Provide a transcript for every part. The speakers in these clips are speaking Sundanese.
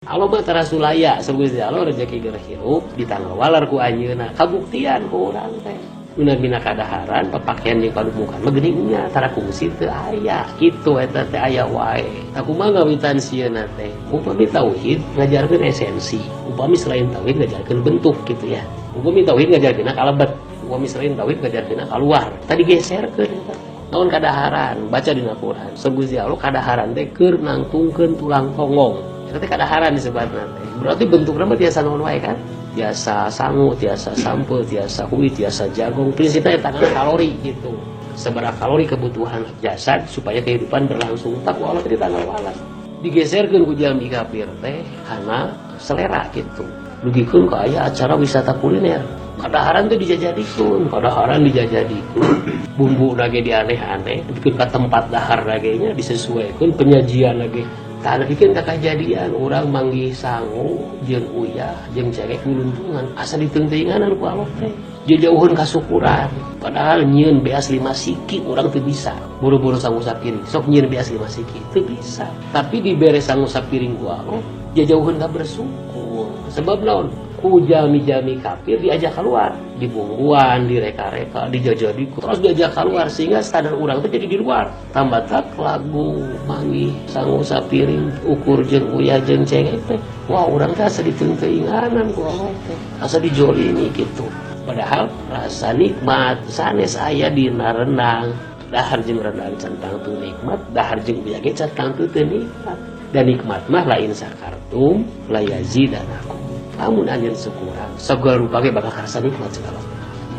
Allah mah tara sulaya, Gusti Allah rezeki keur hirup ditanggal ku anjeunna, kabuktian ku urang teh. Guna kadaharan, papakean jeung padumukan mah geuning nya tara kungsi teu aya kitu, eta teh aya wae. Kumaha ngawitan sieuna teh? Upami tauhid ngajarkeun esensi, upami selain tauhid ngajarkeun bentuk gitu ya. Upami tauhid ngajarkeun kalebet, upami selain tauhid ngajarkeun keluar. Tadi geserkeun eta teh. Naon kadaharan? Baca dina Quran. Gusti Allah kadaharan teh keur nangtungkeun tulang tonggong. Eta teh kadaharan disebutna teh. Berarti bentukna mah tiasa naon wae kan? Tiasa sangu, tiasa sampeu, tiasa hui, tiasa jagung. Prinsipnya eta kana kalori gitu. Seberapa kalori kebutuhan jasad supaya kehidupan berlangsung. Tak ku Allah teh ditanggal walas. Digeserkeun ku jalmi kafir teh karena selera gitu. Dugikeun ka aya acara wisata kuliner. Kadaharan teh dijajadikeun, kadaharan dijajadikeun. Bumbu lagi dianeh-aneh, dugikeun ka tempat dahar lagi nya disesuaikan, penyajian lagi. Tah, bikin ka kajadian urang manggih sangu jeung uyah jeung cengek nuluntungan, asa diteungteuinganan ku Allah teh. Jauhan kasukuran, padahal nyieun beas 5 siki urang teu bisa. Buru-buru sangu sapiring, sok nyieun beas 5 siki teu bisa. Tapi dibere sangu sapiring ku Allah, jauhan ka bersyukur. Sebab naon? Ku jalmi-jalmi kafir diajak keluar, dibumbuan, direka-reka, dijajadi, terus diajak keluar sehingga standar urang teh jadi di luar. Tambah tak lagu manggih sangu sapiring ukur jeung uyah jeung cengek teh. Wah, urang teh asa diteungteuinganan ku Allah teh. Asa dijolimi gitu. Padahal rasa nikmat sanes aya dina rendang. Dahar jeung rendang can tangtu nikmat, dahar jeung uyah ge can tangtu teu nikmat. Dan nikmat mah lain sakartum la yazidanakum. Lamun anjeun syukuran, segala rupa ge bakal karasa nikmat segala.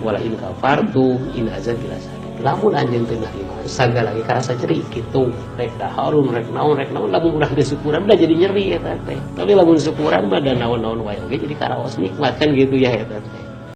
Wala in kafartum in azabi lasyadid. Lamun anjeun teu narima, sagala ge karasa nyeri kitu. Rek daharun, rek naon, rek naon, lamun urang teu syukuran udah jadi nyeri eta teh. Tapi lamun syukuran mah da naon-naon wae oge jadi karaos nikmat kan gitu ya eta teh.